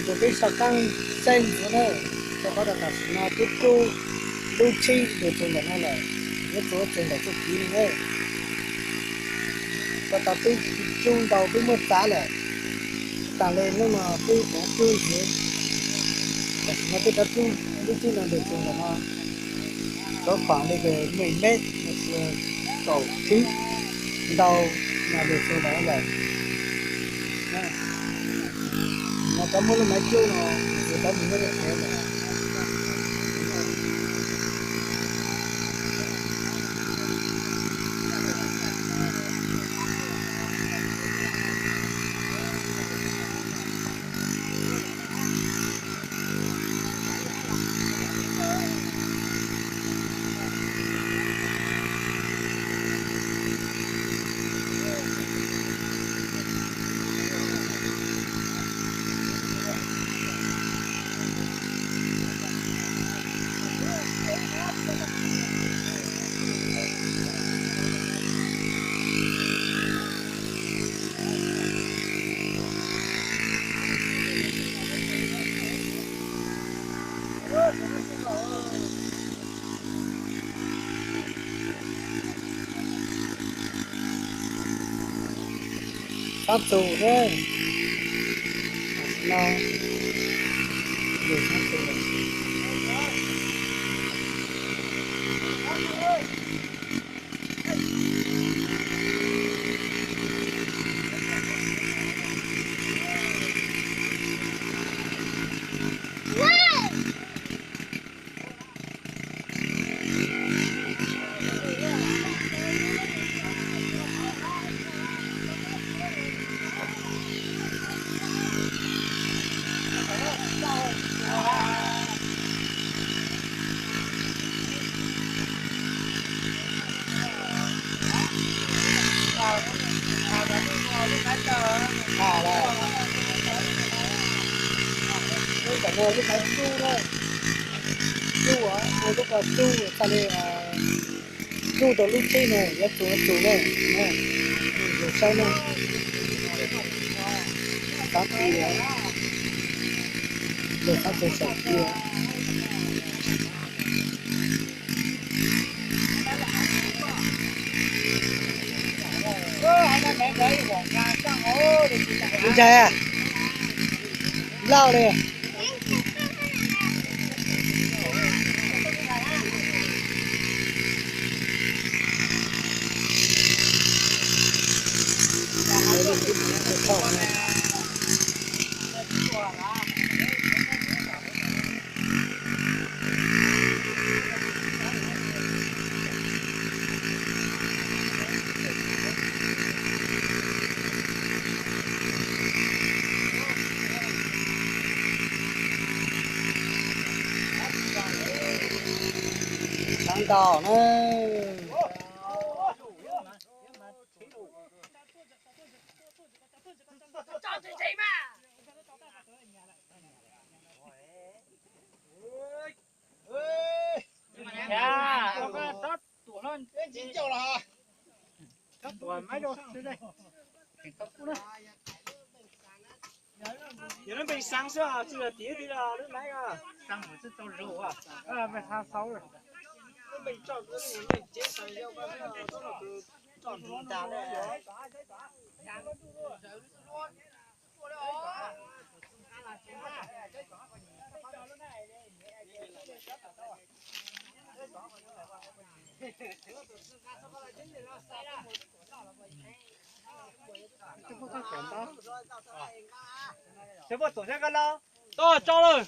Tus peb sab qeej saib ntxiv na, rau qhov tias tam sim no twb cub lub tsheb Dej Txuas ntawm no lawm, yuav txuas txog ntawm txuj kev no na. Rau qhov twb cub ntau twb muaj txav lawm, tas li hnub no twb cub ntxiv. Tam sim no twb rov cub lub tsheb no Dej Txuas ntawm no rov khoom li mười mét, kaum tsheb ntau no Dej Txuas ntawm no lawm. No rov muab lub maiv cub no ntxiv rov mus nyob rau qhov lawm. Txhob txus thiab. No, txhob txus. Lub ntawm no lub maiv cub na, cub, lub ko cub txhaj li cub tau lub tsheb no yuav txuas txus na. Saib na, xav tias lawv xav txuas saum cia. Ntshai, loj li. Sab ntaus na. Yog lub npe xav xwb, tsis yog tiv ti lub maiv. Lub npe tso, lub npe tso, tsob no tso nrad li. Tsis muaj txoom thiab koj los, tau tso lawm.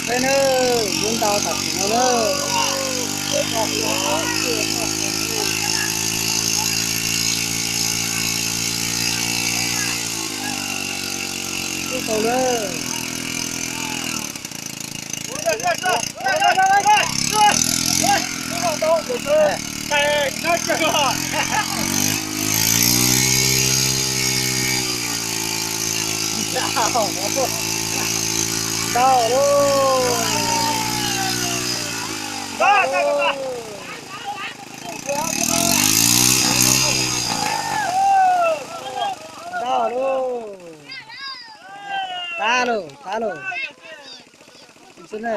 Peb na, yuav ntau tam sim no na. Tau na. Ntau lauj. Ntau lauj. Tab lauj, tab lauj. Xwb na.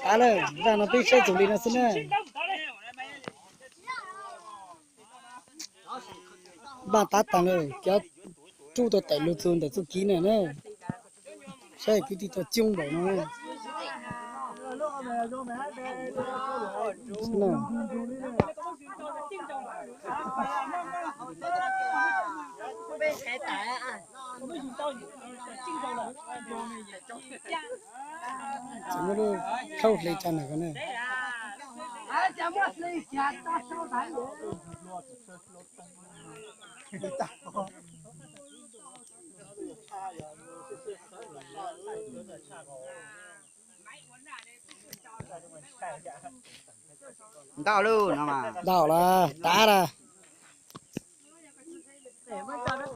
Tab lauj, zaj no peb saib txuas li no xwb na. Npaj tab taag lawm, cov ruj tau tawm lug txug ntawm txuj kev na na. Saib kwv tij tau coob npaum no. Tseem muaj lub khaub hle tsa na ko na. Ntau lauj no mas. Ntau lawm, tav lawm.